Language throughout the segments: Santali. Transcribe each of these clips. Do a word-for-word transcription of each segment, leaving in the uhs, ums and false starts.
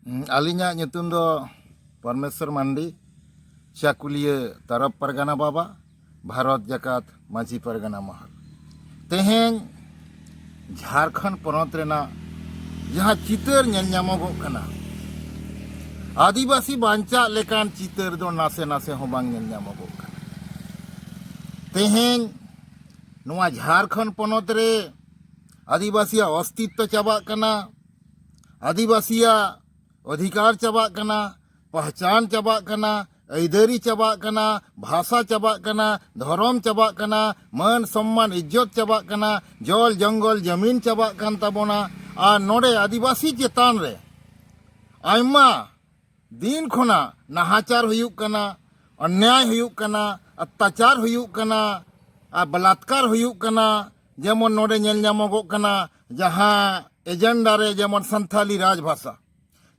ᱦᱩᱸ, ᱟᱹᱞᱤᱧᱟᱜ ᱧᱩᱛᱩᱢ ᱫᱚ ᱯᱚᱨᱢᱮᱥᱣᱚᱨ ᱢᱟᱱᱰᱤ, ᱪᱟᱠᱩᱞᱤᱭᱟᱹ ᱛᱟᱨᱚᱯ ᱯᱟᱨᱜᱟᱱᱟ ᱵᱟᱵᱟ, ᱵᱷᱟᱨᱚᱛ ᱡᱟᱠᱟᱛ ᱢᱟᱹᱡᱷᱤ ᱯᱟᱨᱜᱟᱱᱟ ᱢᱚᱦᱚᱞ᱾ ᱛᱮᱦᱮᱧ ᱡᱷᱟᱲᱠᱷᱚᱸᱰ ᱯᱚᱱᱚᱛ ᱨᱮᱱᱟᱜ ᱡᱟᱦᱟᱸ ᱪᱤᱛᱟᱹᱨ ᱧᱮᱞ ᱧᱟᱢᱚᱜᱚᱜ ᱠᱟᱱᱟ, ᱟᱹᱫᱤᱵᱟᱹᱥᱤ ᱵᱟᱧᱪᱟᱜ ᱞᱮᱠᱟᱱ ᱪᱤᱛᱟᱹᱨ ᱫᱚ ᱱᱟᱥᱮ ᱱᱟᱥᱮ ᱦᱚᱸ ᱵᱟᱝ ᱧᱮᱞ ᱧᱟᱢᱚᱜᱚᱜ ᱠᱟᱱᱟ᱾ ᱛᱮᱦᱮᱧ ᱱᱚᱣᱟ ᱡᱷᱟᱲᱠᱷᱚᱸᱰ ᱯᱚᱱᱚᱛ ᱨᱮ ᱟᱹᱫᱤᱵᱟᱹᱥᱤᱭᱟᱜ ᱚᱥᱛᱤᱛᱛᱚ ᱪᱟᱵᱟᱜ ᱠᱟᱱᱟ, ᱟᱹᱫᱤᱵᱟᱹᱥᱤᱭᱟᱜ ᱚᱫᱷᱤᱠᱟᱨ ᱪᱟᱵᱟᱜ ᱠᱟᱱᱟ, ᱯᱟᱦᱪᱟᱱ ᱪᱟᱵᱟᱜ ᱠᱟᱱᱟ, ᱟᱹᱭᱫᱟᱹᱨᱤ ᱪᱟᱵᱟᱜ ᱠᱟᱱᱟ, ᱵᱷᱟᱥᱟ ᱪᱟᱵᱟᱜ ᱠᱟᱱᱟ, ᱫᱷᱚᱨᱚᱢ ᱪᱟᱵᱟᱜ ᱠᱟᱱᱟ, ᱢᱟᱹᱱ ᱥᱚᱢᱢᱟᱱ ᱤᱡᱽᱡᱚᱛ ᱪᱟᱵᱟᱜ ᱠᱟᱱᱟ, ᱡᱚᱞ ᱡᱚᱝᱜᱚᱞ ᱡᱟᱹᱢᱤᱱ ᱪᱟᱵᱟᱜ ᱠᱟᱱ ᱛᱟᱵᱚᱱᱟ᱾ ᱟᱨ ᱱᱚᱰᱮ ᱟᱹᱫᱤᱵᱟᱹᱥᱤ ᱪᱮᱛᱟᱱ ᱨᱮ ᱟᱭᱢᱟ ᱫᱤᱱ ᱠᱷᱚᱱᱟᱜ ᱱᱟᱦᱟᱪᱟᱨ ᱦᱩᱭᱩᱜ ᱠᱟᱱᱟ, ᱚᱱᱱᱭᱟᱭ ᱦᱩᱭᱩᱜ ᱠᱟᱱᱟ, ᱚᱛᱛᱟᱪᱟᱨ ᱦᱩᱭᱩᱜ ᱠᱟᱱᱟ, ᱟᱨ ᱵᱟᱞᱟᱛᱠᱟᱨ ᱦᱩᱭᱩᱜ ᱠᱟᱱᱟ᱾ ᱡᱮᱢᱚᱱ ᱱᱚᱰᱮ ᱧᱮᱞ ᱧᱟᱢᱚᱜᱚᱜ ᱠᱟᱱᱟ, ᱡᱟᱦᱟᱸ ᱮᱡᱮᱱᱰᱟ ᱨᱮ ᱡᱮᱢᱚᱱ ᱥᱟᱱᱛᱷᱟᱞᱤ ᱨᱟᱡᱽᱵᱷᱟᱥᱟ,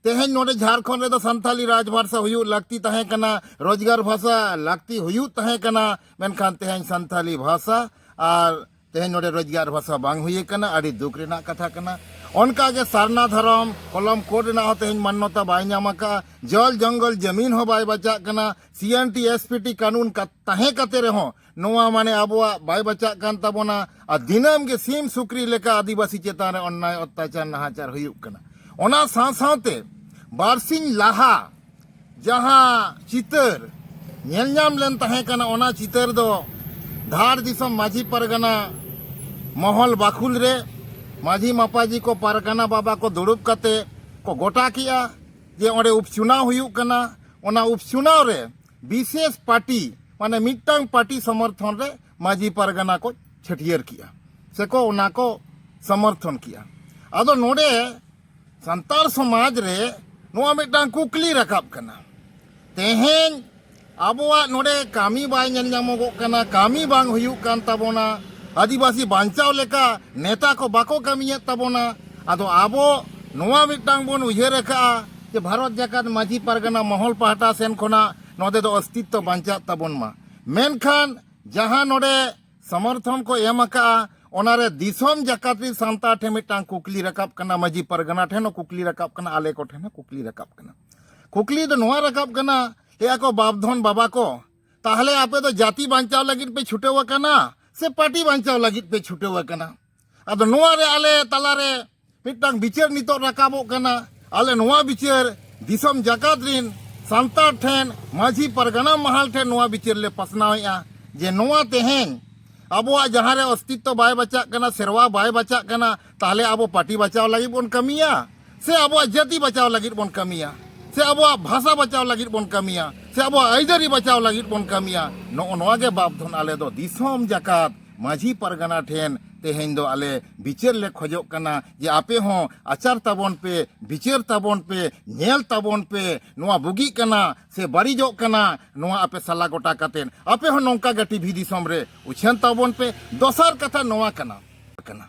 ᱛᱮᱦᱮᱧ ᱱᱚᱰᱮ ᱡᱷᱟᱲᱠᱷᱚᱸᱰ ᱨᱮᱫᱚ ᱥᱟᱱᱛᱷᱟᱞᱤ ᱨᱟᱡᱽ ᱵᱷᱟᱥᱟ ᱦᱩᱭᱩᱜ ᱞᱟᱹᱠᱛᱤ ᱛᱟᱦᱮᱸ ᱠᱟᱱᱟ, ᱨᱳᱡᱽᱜᱟᱨ ᱵᱷᱟᱥᱟ ᱞᱟᱹᱠᱛᱤ ᱦᱩᱭᱩᱜ ᱛᱟᱦᱮᱸ ᱠᱟᱱᱟ, ᱢᱮᱱᱠᱷᱟᱱ ᱛᱮᱦᱮᱧ ᱥᱟᱱᱛᱷᱟᱞᱤ ᱵᱷᱟᱥᱟ ᱟᱨ ᱛᱮᱦᱮᱧ ᱱᱚᱰᱮ ᱨᱳᱡᱽᱜᱟᱨ ᱵᱷᱟᱥᱟ ᱵᱟᱝ ᱦᱩᱭ ᱟᱠᱟᱱᱟ᱾ ᱟᱹᱰᱤ ᱫᱩᱠ ᱨᱮᱱᱟᱜ ᱠᱟᱛᱷᱟ ᱠᱟᱱᱟ᱾ ᱚᱱᱠᱟᱜᱮ ᱥᱟᱨᱱᱟ ᱫᱷᱚᱨᱚᱢ ᱠᱚᱞᱚᱢ ᱠᱳᱰ ᱨᱮᱱᱟᱜ ᱦᱚᱸ ᱛᱮᱦᱮᱧ ᱢᱟᱱᱱᱚᱛᱟ ᱵᱟᱭ ᱧᱟᱢ ᱟᱠᱟᱫᱼᱟ, ᱡᱚᱞ ᱡᱚᱝᱜᱚᱞ ᱡᱟᱢᱤᱱ ᱦᱚᱸ ᱵᱟᱭ ᱵᱟᱪᱟᱜ ᱠᱟᱱᱟ, ᱥᱤ N T S P T ᱠᱟᱹᱱᱩᱱ ᱠᱟ-, ᱛᱟᱦᱮᱸ ᱠᱟᱛᱮ ᱨᱮᱦᱚᱸ ᱱᱚᱣᱟ ᱢᱟᱱᱮ ᱟᱵᱚᱣᱟᱜ ᱵᱟᱭ ᱵᱟᱪᱟᱜ ᱠᱟᱱ ᱛᱟᱵᱚᱱᱟ᱾ ᱟᱨ ᱫᱤᱱᱟᱹᱢ ᱜᱮ ᱥᱤᱢ ᱥᱩᱠᱨᱤ ᱞᱮᱠᱟ ᱟᱹᱫᱤᱵᱟᱹᱥᱤ ᱪᱮᱛᱟᱱ ᱨᱮ ᱚᱱᱱᱟᱭ ᱚᱛᱛᱟᱪᱟᱨ ᱱᱟᱦᱟᱪᱟᱨ ᱦᱩᱭᱩᱜ ᱠᱟᱱᱟ᱾ ᱚᱱᱟ ᱥᱟᱶ ᱥᱟᱶᱛᱮ ᱵᱟᱨᱥᱤᱧ ᱞᱟᱦᱟ ᱡᱟᱦᱟᱸ ᱪᱤᱛᱟᱹᱨ ᱧᱮᱞ ᱧᱟᱢ ᱞᱮᱱ ᱛᱟᱦᱮᱸ ᱠᱟᱱᱟ, ᱚᱱᱟ ᱪᱤᱛᱟᱹᱨ ᱫᱚ ᱫᱷᱟᱲ ᱫᱤᱥᱚᱢ ᱢᱟᱹᱡᱷᱤ ᱯᱟᱨᱜᱟᱱᱟ ᱢᱚᱦᱚᱞ ᱵᱟᱠᱷᱩᱞ ᱨᱮ ᱢᱟᱹᱡᱷᱤ ᱢᱟᱯᱟᱡᱤ ᱠᱚ ᱯᱟᱨᱜᱟᱱᱟ ᱵᱟᱵᱟ ᱠᱚ ᱫᱩᱲᱩᱵ ᱠᱟᱛᱮ ᱠᱚ ᱜᱚᱴᱟ ᱠᱮᱜᱼᱟ ᱡᱮ ᱚᱸᱰᱮ ᱩᱯᱪᱩᱱᱟᱣ ᱦᱩᱭᱩᱜ ᱠᱟᱱᱟ᱾ ᱚᱱᱟ ᱩᱯᱪᱩᱱᱟᱣ ᱨᱮ ᱵᱤᱥᱮᱥ ᱯᱟᱨᱴᱤ, ᱢᱟᱱᱮ ᱢᱤᱫᱴᱟᱝ ᱯᱟᱨᱴᱤ ᱥᱚᱢᱚᱨᱛᱷᱚᱱ ᱨᱮ ᱢᱟᱹᱡᱷᱤ ᱯᱟᱨᱜᱟᱱᱟ ᱠᱚ ᱪᱷᱟᱹᱴᱭᱟᱹᱨ ᱠᱮᱜᱼᱟ, ᱥᱮᱠᱚ ᱚᱱᱟ ᱠᱚ ᱥᱚᱢᱚᱨᱛᱷᱚᱱ ᱠᱮᱜᱼᱟ᱾ ᱟᱫᱚ ᱱᱚᱰᱮ ᱥᱟᱱᱛᱟᱲ ᱥᱚᱢᱟᱡᱽ ᱨᱮ ᱱᱚᱣᱟ ᱢᱤᱫᱴᱟᱝ ᱠᱩᱠᱞᱤ ᱨᱟᱠᱟᱵ ᱠᱟᱱᱟ, ᱛᱮᱦᱮᱧ ᱟᱵᱚᱣᱟᱜ ᱱᱚᱰᱮ ᱠᱟᱹᱢᱤ ᱵᱟᱭ ᱧᱮᱞ ᱧᱟᱢᱚᱜᱚᱜ ᱠᱟᱱᱟ, ᱠᱟᱹᱢᱤ ᱵᱟᱝ ᱦᱩᱭᱩᱜ ᱠᱟᱱ ᱛᱟᱵᱚᱱᱟ, ᱟᱹᱫᱤᱵᱟᱹᱥᱤ ᱵᱟᱧᱪᱟᱣ ᱞᱮᱠᱟ ᱱᱮᱛᱟ ᱠᱚ ᱵᱟᱠᱚ ᱠᱟᱹᱢᱤᱭᱮᱫ ᱛᱟᱵᱚᱱᱟ᱾ ᱟᱫᱚ ᱟᱵᱚ ᱱᱚᱣᱟ ᱢᱤᱫᱴᱟᱝ ᱵᱚᱱ ᱩᱭᱦᱟᱹᱨ ᱟᱠᱟᱫᱼᱟ ᱡᱮ ᱵᱷᱟᱨᱚᱛ ᱡᱟᱠᱟᱛ ᱢᱟᱹᱡᱷᱤ ᱯᱟᱨᱜᱟᱱᱟ ᱢᱚᱦᱚᱞ ᱯᱟᱦᱴᱟ ᱥᱮᱱ ᱠᱷᱚᱱᱟᱜ ᱱᱚᱰᱮ ᱫᱚ ᱚᱥᱛᱤᱛᱛᱚ ᱵᱟᱧᱪᱟᱜ ᱛᱟᱵᱚᱱ ᱢᱟ, ᱢᱮᱱᱠᱷᱟᱱ ᱡᱟᱦᱟᱸ ᱱᱚᱰᱮ ᱥᱚᱢᱚᱨᱛᱷᱚᱱ ᱠᱚ ᱮᱢ ᱟᱠᱟᱫᱼᱟ, ᱚᱱᱟᱨᱮ ᱫᱤᱥᱚᱢ ᱡᱟᱠᱟᱛ ᱨᱮᱱ ᱥᱟᱱᱛᱟᱲ ᱴᱷᱮᱱ ᱢᱤᱫᱴᱟᱝ ᱠᱩᱠᱞᱤ ᱨᱟᱠᱟᱵ ᱠᱟᱱᱟ, ᱢᱟᱹᱡᱷᱤ ᱯᱟᱨᱜᱟᱱᱟ ᱴᱷᱮᱱ ᱦᱚᱸ ᱠᱩᱠᱞᱤ ᱨᱟᱠᱟᱵ ᱠᱟᱱᱟ, ᱟᱞᱮ ᱠᱚᱴᱷᱮᱱ ᱦᱚᱸ ᱠᱩᱠᱞᱤ ᱨᱟᱠᱟᱵ ᱠᱟᱱᱟ᱾ ᱠᱩᱠᱞᱤ ᱫᱚ ᱱᱚᱣᱟ ᱨᱟᱠᱟᱵ ᱠᱟᱱᱟ, ᱞᱟᱹᱭᱟ ᱠᱚ, ᱵᱟᱯ ᱫᱷᱚᱱ ᱵᱟᱵᱟ ᱠᱚ, ᱛᱟᱦᱞᱮ ᱟᱯᱮ ᱫᱚ ᱡᱟᱹᱛᱤ ᱵᱟᱧᱪᱟᱣ ᱞᱟᱹᱜᱤᱫ ᱯᱮ ᱪᱷᱩᱴᱟᱹᱣ ᱟᱠᱟᱱᱟ ᱥᱮ ᱯᱟᱨᱴᱤ ᱵᱟᱧᱪᱟᱣ ᱞᱟᱹᱜᱤᱫ ᱯᱮ ᱪᱷᱩᱴᱟᱹᱣ ᱟᱠᱟᱱᱟ? ᱟᱫᱚ ᱱᱚᱣᱟ ᱨᱮ ᱟᱞᱮ ᱛᱟᱞᱟᱨᱮ ᱢᱤᱫᱴᱟᱝ ᱵᱤᱪᱟᱹᱨ ᱱᱤᱛᱚᱜ ᱨᱟᱠᱟᱵᱚᱜ ᱠᱟᱱᱟ᱾ ᱟᱞᱮ ᱱᱚᱣᱟ ᱵᱤᱪᱟᱹᱨ ᱫᱤᱥᱚᱢ ᱡᱟᱠᱟᱛ ᱨᱤᱱ ᱥᱟᱱᱛᱟᱲ ᱴᱷᱮᱱ, ᱢᱟᱹᱡᱷᱤ ᱯᱟᱨᱜᱟᱱᱟ ᱢᱟᱦᱟᱞ ᱴᱷᱮᱱ ᱱᱚᱣᱟ ᱵᱤᱪᱟᱹᱨ ᱞᱮ ᱯᱟᱥᱱᱟᱣᱮᱫᱼᱟ, ᱡᱮ ᱱᱚᱣᱟ ᱛᱮᱦᱮᱧ ᱟᱵᱚᱣᱟᱜ ᱡᱟᱦᱟᱸ ᱨᱮ ᱚᱥᱛᱤᱛᱛᱚ ᱵᱟᱭ ᱵᱟᱪᱟᱜ ᱠᱟᱱᱟ, ᱥᱮᱨᱣᱟ ᱵᱟᱭ ᱵᱟᱪᱟᱜ ᱠᱟᱱᱟ, ᱛᱟᱦᱞᱮ ᱟᱵᱚ ᱯᱟᱨᱴᱤ ᱵᱟᱪᱟᱣ ᱞᱟᱹᱜᱤᱫ ᱵᱚᱱ ᱠᱟᱹᱢᱤᱭᱟ ᱥᱮ ᱟᱵᱚᱣᱟᱜ ᱡᱟᱹᱛᱤ ᱵᱟᱪᱟᱣ ᱞᱟᱹᱜᱤᱫ ᱵᱚᱱ ᱠᱟᱹᱢᱤᱭᱟ ᱥᱮ ᱟᱵᱚᱣᱟᱜ ᱵᱷᱟᱥᱟ ᱵᱟᱪᱟᱣ ᱞᱟᱹᱜᱤᱫ ᱵᱚᱱ ᱠᱟᱹᱢᱤᱭᱟ ᱥᱮ ᱟᱵᱚᱣᱟᱜ ᱟᱹᱭᱫᱟᱹᱨᱤ ᱵᱟᱪᱟᱣ ᱞᱟᱹᱜᱤᱫ ᱵᱚᱱ ᱠᱟᱹᱢᱤᱭᱟ? ᱱᱚᱜᱼᱚ ᱱᱚᱣᱟ ᱜᱮ ᱵᱟᱯ ᱫᱷᱚᱱ ᱟᱞᱮ ᱫᱚ ᱫᱤᱥᱚᱢ ᱡᱟᱠᱟᱛ ᱢᱟᱹᱡᱷᱤ ᱯᱟᱨᱜᱟᱱᱟ ᱴᱷᱮᱱ ᱛᱮᱦᱮᱧ ᱫᱚ ᱟᱞᱮ ᱵᱤᱪᱟᱹᱨ ᱞᱮ ᱠᱷᱚᱡᱚᱜ ᱠᱟᱱᱟ, ᱡᱮ ᱟᱯᱮ ᱦᱚᱸ ᱟᱪᱟᱨ ᱛᱟᱵᱚᱱ ᱯᱮ, ᱵᱤᱪᱟᱹᱨ ᱛᱟᱵᱚᱱ ᱯᱮ, ᱧᱮᱞ ᱛᱟᱵᱚᱱ ᱯᱮ, ᱱᱚᱣᱟ ᱵᱩᱜᱤᱜ ᱠᱟᱱᱟ ᱥᱮ ᱵᱟᱹᱲᱤᱡᱚᱜ ᱠᱟᱱᱟ, ᱱᱚᱣᱟ ᱟᱯᱮ ᱥᱟᱞᱟ ᱜᱚᱴᱟ ᱠᱟᱛᱮᱫ ᱟᱯᱮ ᱦᱚᱸ ᱱᱚᱝᱠᱟ ᱜᱮ ᱴᱤᱵᱷᱤ ᱫᱤᱥᱚᱢ ᱨᱮ ᱩᱪᱷᱟᱹᱱ ᱛᱟᱵᱚᱱ ᱯᱮ᱾ ᱫᱚᱥᱟᱨ ᱠᱟᱛᱷᱟ ᱱᱚᱣᱟ ᱠᱟᱱᱟ, ᱠᱟᱱᱟ,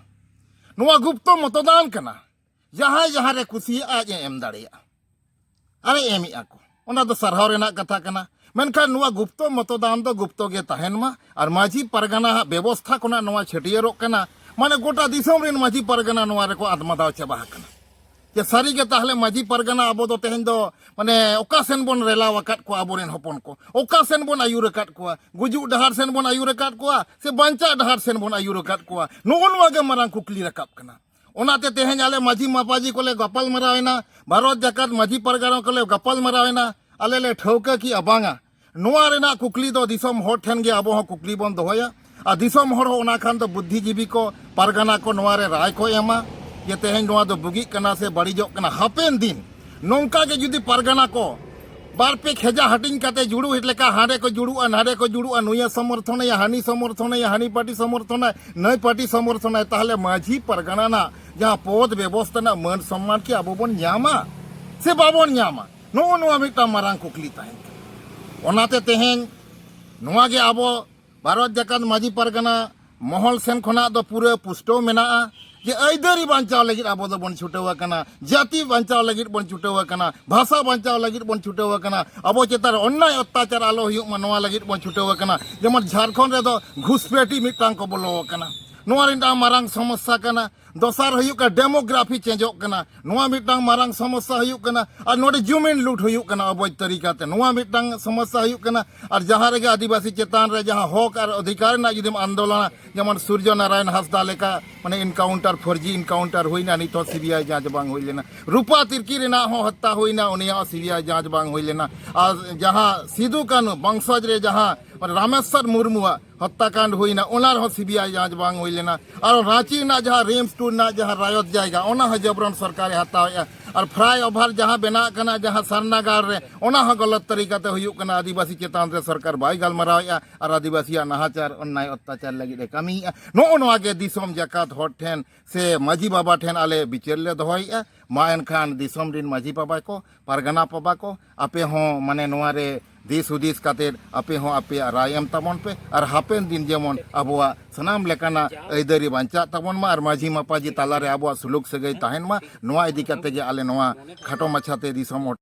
ᱱᱚᱣᱟ ᱜᱩᱯᱛᱚ ᱢᱚᱛᱚᱫᱟᱱ ᱠᱟᱱᱟ᱾ ᱡᱟᱦᱟᱸᱭ ᱡᱟᱦᱟᱸ ᱨᱮ ᱠᱩᱥᱤᱭᱟᱜᱼᱟ ᱟᱡ ᱮ ᱮᱢ ᱫᱟᱲᱮᱭᱟᱜᱼᱟ᱾ ᱟᱨᱮ ᱮᱢᱮᱜᱼᱟ ᱠᱚ, ᱚᱱᱟ ᱫᱚ ᱥᱟᱨᱦᱟᱣ ᱨᱮᱱᱟᱜ ᱠᱟᱛᱷᱟ ᱠᱟᱱᱟ᱾ ᱢᱮᱱᱠᱷᱟᱱ ᱱᱚᱣᱟ ᱜᱩᱯᱛᱚ ᱢᱚᱛᱚᱫᱟᱱ ᱫᱚ ᱜᱩᱯᱛᱚ ᱜᱮ ᱛᱟᱦᱮᱱ ᱢᱟ᱾ ᱟᱨ ᱢᱟᱹᱡᱷᱤ ᱯᱟᱨᱜᱟᱱᱟ ᱦᱟᱜ ᱵᱮᱵᱚᱥᱛᱷᱟ ᱠᱷᱚᱱᱟᱜ ᱱᱚᱣᱟ ᱪᱷᱟᱹᱴᱭᱟᱹᱨᱚᱜ ᱠᱟᱱᱟ, ᱢᱟᱱᱮ ᱜᱚᱴᱟ ᱫᱤᱥᱚᱢ ᱨᱮᱱ ᱢᱟᱹᱡᱷᱤ ᱯᱟᱨᱜᱟᱱᱟ ᱱᱚᱣᱟ ᱨᱮᱠᱚ ᱟᱫᱢᱟᱫᱟᱣ ᱪᱟᱵᱟ ᱟᱠᱟᱱᱟ᱾ ᱡᱮ ᱥᱟᱹᱨᱤ ᱜᱮ ᱛᱟᱦᱞᱮ ᱢᱟᱹᱡᱷᱤ ᱯᱟᱨᱜᱟᱱᱟ ᱟᱵᱚ ᱫᱚ ᱛᱮᱦᱮᱧ ᱫᱚ ᱢᱟᱱᱮ ᱚᱠᱟ ᱥᱮᱱ ᱵᱚᱱ ᱨᱮᱞᱟᱣ ᱟᱠᱟᱫ ᱠᱚᱣᱟ? ᱟᱵᱚᱨᱮᱱ ᱦᱚᱯᱚᱱ ᱠᱚ ᱚᱠᱟ ᱥᱮᱱ ᱵᱚᱱ ᱟᱹᱭᱩᱨ ᱟᱠᱟᱫ ᱠᱚᱣᱟ? ᱜᱩᱡᱩᱜ ᱰᱟᱦᱟᱨ ᱥᱮᱱ ᱵᱚᱱ ᱟᱹᱭᱩᱨ ᱟᱠᱟᱫ ᱠᱚᱣᱟ ᱥᱮ ᱵᱟᱧᱪᱟᱜ ᱰᱟᱦᱟᱨ ᱥᱮᱱ ᱵᱚᱱ ᱟᱹᱭᱩᱨ ᱟᱠᱟᱫ ᱠᱚᱣᱟ? ᱱᱚᱜᱼᱚ ᱱᱚᱣᱟ ᱜᱮ ᱢᱟᱨᱟᱝ ᱠᱩᱠᱞᱤ ᱨᱟᱠᱟᱵ ᱠᱟᱱᱟ᱾ ᱚᱱᱟᱛᱮ ᱛᱮᱦᱮᱧ ᱟᱞᱮ ᱢᱟᱹᱡᱷᱤ ᱢᱟᱯᱟᱡᱷᱤ ᱠᱚᱞᱮ ᱜᱟᱯᱟᱞ ᱢᱟᱨᱟᱣ ᱮᱱᱟ, ᱵᱷᱟᱨᱚᱛ ᱡᱟᱠᱟᱛ ᱢᱟᱹᱡᱷᱤ ᱯᱟᱨᱜᱟᱱᱟ ᱠᱚᱞᱮ ᱜᱟᱯᱟᱞ ᱢᱟᱨᱟᱣ ᱮᱱᱟ᱾ ᱟᱞᱮ ᱞᱮ ᱴᱷᱟᱹᱣᱠᱟᱹ ᱠᱮᱜᱼᱟ, ᱵᱟᱝᱟ, ᱱᱚᱣᱟ ᱨᱮᱱᱟᱜ ᱠᱩᱠᱞᱤ ᱫᱚ ᱫᱤᱥᱚᱢ ᱦᱚᱲ ᱴᱷᱮᱱ ᱜᱮ ᱟᱵᱚ ᱦᱚᱸ ᱠᱩᱠᱞᱤ ᱵᱚᱱ ᱫᱚᱦᱚᱭᱟ᱾ ᱟᱨ ᱫᱤᱥᱚᱢ ᱦᱚᱲ ᱦᱚᱸ ᱚᱱᱟ ᱠᱷᱟᱱ ᱫᱚ ᱵᱩᱫᱽᱫᱷᱤᱡᱤᱵᱤ ᱠᱚ, ᱯᱟᱨᱜᱟᱱᱟ ᱠᱚ ᱱᱚᱣᱟ ᱨᱮ ᱨᱟᱭ ᱠᱚ ᱮᱢᱟ ᱡᱮ ᱛᱮᱦᱮᱧ ᱱᱚᱣᱟ ᱫᱚ ᱵᱩᱜᱤᱜ ᱠᱟᱱᱟ ᱥᱮ ᱵᱟᱹᱲᱤᱡᱚᱜ ᱠᱟᱱᱟ ᱦᱟᱯᱮᱱ ᱫᱤᱱ᱾ ᱱᱚᱝᱠᱟ ᱜᱮ ᱡᱩᱫᱤ ᱯᱟᱨᱜᱟᱱᱟ ᱠᱚ ᱵᱟᱨ ᱯᱮ ᱠᱷᱮᱡᱟ ᱦᱟᱹᱴᱤᱧ ᱠᱟᱛᱮ ᱡᱩᱲᱩ ᱞᱮᱠᱟ ᱦᱟᱸᱰᱮ ᱠᱚ ᱡᱩᱲᱩᱜᱼᱟ, ᱱᱟᱰᱮ ᱠᱚ ᱡᱩᱲᱩᱜᱼᱟ, ᱱᱩᱭᱮ ᱥᱚᱢᱚᱨᱛᱷᱚᱱᱮᱭᱟ, ᱦᱟᱹᱱᱤ ᱥᱚᱢᱚᱨᱛᱷᱚᱱᱮᱭᱟ, ᱦᱟᱹᱱᱤ ᱯᱟᱨᱴᱤ ᱥᱚᱢᱚᱨᱛᱷᱚᱱᱟᱭ, ᱱᱟᱹᱭ ᱯᱟᱨᱴᱤ ᱥᱚᱢᱚᱨᱛᱷᱚᱱᱟᱭ, ᱛᱟᱦᱞᱮ ᱢᱟᱹᱡᱷᱤ ᱯᱟᱨᱜᱟᱱᱟ ᱨᱮᱱᱟᱜ ᱡᱟᱦᱟᱸ ᱯᱚᱫᱽ ᱵᱮᱵᱚᱥᱛᱷᱟ ᱨᱮᱱᱟᱜ ᱢᱟᱹᱱ ᱥᱚᱱᱢᱟᱱ ᱠᱤ ᱟᱵᱚ ᱵᱚᱱ ᱧᱟᱢᱟ ᱥᱮ ᱵᱟᱵᱚᱱ ᱧᱟᱢᱟ? ᱱᱚᱜᱼᱚ ᱱᱚᱣᱟ ᱢᱤᱫᱴᱟᱝ ᱢᱟᱨᱟᱝ ᱠᱩᱠᱞᱤ ᱛᱟᱦᱮᱱ ᱠᱟᱱᱟ᱾ ᱚᱱᱟᱛᱮ ᱛᱮᱦᱮᱧ ᱱᱚᱣᱟ ᱜᱮ ᱟᱵᱚ ᱵᱷᱟᱨᱚᱛ ᱡᱟᱠᱟᱛ ᱢᱟᱹᱡᱷᱤ ᱯᱟᱨᱜᱟᱱᱟ ᱢᱚᱦᱚᱞ ᱥᱮᱱ ᱠᱷᱚᱱᱟᱜ ᱫᱚ ᱯᱩᱨᱟᱹ ᱯᱩᱥᱴᱟᱹᱣ ᱢᱮᱱᱟᱜᱼᱟ ᱡᱮ ᱟᱹᱭᱫᱟᱹᱨᱤ ᱵᱟᱧᱪᱟᱣ ᱞᱟᱹᱜᱤᱫ ᱟᱵᱚ ᱫᱚᱵᱚᱱ ᱪᱷᱩᱴᱟᱹᱣ ᱟᱠᱟᱱᱟ, ᱡᱟᱹᱛᱤ ᱵᱟᱧᱪᱟᱣ ᱞᱟᱹᱜᱤᱫ ᱵᱚᱱ ᱪᱷᱩᱴᱟᱹᱣ ᱟᱠᱟᱱᱟ, ᱵᱷᱟᱥᱟ ᱵᱟᱧᱪᱟᱣ ᱞᱟᱹᱜᱤᱫ ᱵᱚᱱ ᱪᱷᱩᱴᱟᱹᱣ ᱟᱠᱟᱱᱟ, ᱟᱵᱚ ᱪᱮᱛᱟᱱ ᱨᱮ ᱚᱱᱱᱟᱭ ᱚᱛᱛᱟᱪᱟᱨ ᱟᱞᱚ ᱦᱩᱭᱩᱜ ᱢᱟ, ᱱᱚᱣᱟ ᱞᱟᱹᱜᱤᱫ ᱵᱚᱱ ᱪᱷᱩᱴᱟᱹᱣ ᱟᱠᱟᱱᱟ᱾ ᱡᱮᱢᱚᱱ ᱡᱷᱟᱲᱠᱷᱚᱸᱰ ᱨᱮᱫᱚ ᱜᱷᱩᱥᱯᱮᱴᱤ ᱢᱤᱫᱴᱟᱝ ᱠᱚ ᱵᱚᱞᱚ ᱟᱠᱟᱱᱟ, ᱱᱚᱣᱟ ᱨᱮᱱᱟᱜ ᱢᱟᱨᱟᱝ ᱥᱚᱢᱚᱥᱥᱟ ᱠᱟᱱᱟ᱾ ᱫᱚᱥᱟᱨ ᱦᱩᱭᱩᱜ ᱠᱟᱱᱟ demography changeᱚᱜ ᱠᱟᱱᱟ, ᱱᱚᱣᱟ ᱢᱤᱫᱴᱟᱝ ᱢᱟᱨᱟᱝ ᱥᱚᱢᱚᱥᱥᱟ ᱦᱩᱭᱩᱜ ᱠᱟᱱᱟ᱾ ᱟᱨ ᱱᱚᱰᱮ ᱡᱩᱢᱤᱱ ᱞᱩᱴ ᱦᱩᱭᱩᱜ ᱠᱟᱱᱟ ᱚᱵᱚᱡᱽ ᱛᱟᱹᱨᱤᱠᱟᱛᱮ, ᱱᱚᱣᱟ ᱢᱤᱫᱴᱟᱝ ᱥᱚᱢᱚᱥᱥᱟ ᱦᱩᱭᱩᱜ ᱠᱟᱱᱟ᱾ ᱟᱨ ᱡᱟᱦᱟᱸ ᱨᱮᱜᱮ ᱟᱹᱫᱤᱵᱟᱹᱥᱤ ᱪᱮᱛᱟᱱ ᱨᱮ ᱡᱟᱦᱟᱸ ᱦᱚᱠ ᱟᱨ ᱚᱫᱷᱤᱠᱟᱨ ᱨᱮᱱᱟᱜ ᱡᱩᱫᱤᱢ ᱟᱱᱫᱳᱞᱚᱱᱟ, ᱡᱮᱢᱚᱱ ᱥᱩᱨᱡᱚ ᱱᱟᱨᱟᱭᱚᱱ ᱦᱟᱸᱥᱫᱟ ᱞᱮᱠᱟ ᱢᱟᱱᱮ encounter, ᱯᱷᱚᱨᱡᱤ encounter ᱦᱩᱭᱱᱟ, ᱱᱤᱛ ᱦᱚᱸ ᱥᱤᱵᱤᱟᱭ ᱡᱟᱸᱪ ᱵᱟᱝ ᱦᱩᱭ ᱞᱮᱱᱟ᱾ ᱨᱩᱯᱟ ᱛᱤᱨᱠᱤ ᱨᱮᱱᱟᱜ ᱦᱚᱸ ᱦᱚᱛᱛᱟ ᱦᱩᱭᱱᱟ, ᱩᱱᱤᱭᱟᱜ ᱦᱚᱸ ᱥᱤᱵᱤᱟᱭ ᱡᱟᱸᱪ ᱵᱟᱝ ᱦᱩᱭ ᱞᱮᱱᱟ᱾ ᱟᱨ ᱡᱟᱦᱟᱸ ᱥᱤᱫᱩ ᱠᱟᱹᱱᱦᱩ ᱵᱚᱝᱥᱚᱡᱽ ᱨᱮ ᱡᱟᱦᱟᱸ ᱨᱟᱢᱮᱥᱣᱚᱨ ᱢᱩᱨᱢᱩᱣᱟᱜ ᱦᱚᱛᱛᱟᱠᱟᱱᱰ ᱦᱩᱭᱱᱟ, ᱚᱱᱟ ᱨᱮᱦᱚᱸ ᱥᱤᱵᱤᱟᱭ ᱡᱟᱸᱪ ᱵᱟᱝ ᱦᱩᱭ ᱞᱮᱱᱟ᱾ ᱟᱨ ᱨᱟᱸᱪᱤ ᱨᱮᱱᱟᱜ ᱡᱟᱦᱟᱸ ᱨᱤᱢᱥ ᱴᱩ ᱨᱮᱱᱟᱜ ᱡᱟᱦᱟᱸ ᱨᱟᱭᱚᱛ ᱡᱟᱭᱜᱟ, ᱚᱱᱟ ᱦᱚᱸ ᱡᱚᱵᱨᱚᱱ ᱥᱚᱨᱠᱟᱨᱮ ᱦᱟᱛᱟᱣᱮᱫᱼᱟ᱾ ᱟᱨ flyover ᱡᱟᱦᱟᱸ ᱵᱮᱱᱟᱜ ᱠᱟᱱᱟ ᱡᱟᱦᱟᱸ ᱥᱟᱨᱱᱟᱜᱟᱲ ᱨᱮ, ᱚᱱᱟ ᱦᱚᱸ ᱜᱚᱞᱚᱛ ᱛᱟᱹᱨᱤᱠᱟᱛᱮ ᱦᱩᱭᱩᱜ ᱠᱟᱱᱟ, ᱟᱹᱫᱤᱵᱟᱹᱥᱤ ᱪᱮᱛᱟᱱ ᱨᱮ ᱥᱚᱨᱠᱟᱨ ᱵᱟᱭ ᱜᱟᱞᱢᱟᱨᱟᱣᱮᱫᱼᱟ ᱟᱨ ᱟᱹᱫᱤᱵᱟᱹᱥᱤᱭᱟᱜ ᱱᱟᱦᱟᱪᱟᱨ, ᱚᱱᱱᱟᱭ, ᱚᱛᱛᱟᱪᱟᱨ ᱞᱟᱹᱜᱤᱫ ᱮ ᱠᱟᱹᱢᱤᱭᱮᱫᱼᱟ᱾ ᱱᱚᱜᱼᱚ ᱱᱚᱣᱟ ᱜᱮ ᱫᱤᱥᱚᱢ ᱡᱟᱠᱟᱛ ᱦᱚᱲ ᱴᱷᱮᱱ ᱥᱮ ᱢᱟᱹᱡᱷᱤ ᱵᱟᱵᱟ ᱴᱷᱮᱱ ᱟᱞᱮ ᱵᱤᱪᱟᱹᱨ ᱞᱮ ᱫᱚᱦᱚᱭᱮᱫᱼᱟ᱾ ᱢᱟ ᱮᱱᱠᱷᱟᱱ ᱫᱤᱥᱚᱢ ᱨᱤᱱ ᱢᱟᱹᱡᱷᱤ ᱵᱟᱵᱟ ᱠᱚ, ᱯᱟᱨᱜᱟᱱᱟ ᱵᱟᱵᱟ ᱠᱚ, ᱟᱯᱮ ᱦᱚᱸ ᱢᱟᱱᱮ ᱱᱚᱣᱟ ᱨᱮ ᱫᱤᱥ ᱦᱩᱫᱤᱥ ᱠᱟᱛᱮᱫ ᱟᱯᱮ ᱦᱚᱸ ᱟᱯᱮᱭᱟᱜ ᱨᱟᱭ ᱮᱢ ᱛᱟᱵᱚᱱ ᱯᱮ᱾ ᱟᱨ ᱦᱟᱯᱮᱱ ᱫᱤᱱ ᱡᱮᱢᱚᱱ ᱟᱵᱚᱣᱟᱜ ᱥᱟᱱᱟᱢ ᱞᱮᱠᱟᱱᱟᱜ ᱟᱹᱭᱫᱟᱹᱨᱤ ᱵᱟᱧᱪᱟᱜ ᱛᱟᱵᱚᱱ ᱢᱟ ᱟᱨ ᱢᱟᱹᱡᱷᱤ ᱢᱟᱯᱟᱡᱷᱤ ᱛᱟᱞᱟᱨᱮ ᱟᱵᱚᱣᱟᱜ ᱥᱩᱞᱩᱠ ᱥᱟᱹᱜᱟᱹᱭ ᱛᱟᱦᱮᱱ ᱢᱟ, ᱱᱚᱣᱟ ᱤᱫᱤ ᱠᱟᱛᱮ ᱜᱮ ᱟᱞᱮ ᱱᱚᱣᱟ ᱠᱷᱟᱴᱚ ᱢᱟᱪᱷᱟᱛᱮ ᱫᱤᱥᱚᱢ ᱦᱚᱲ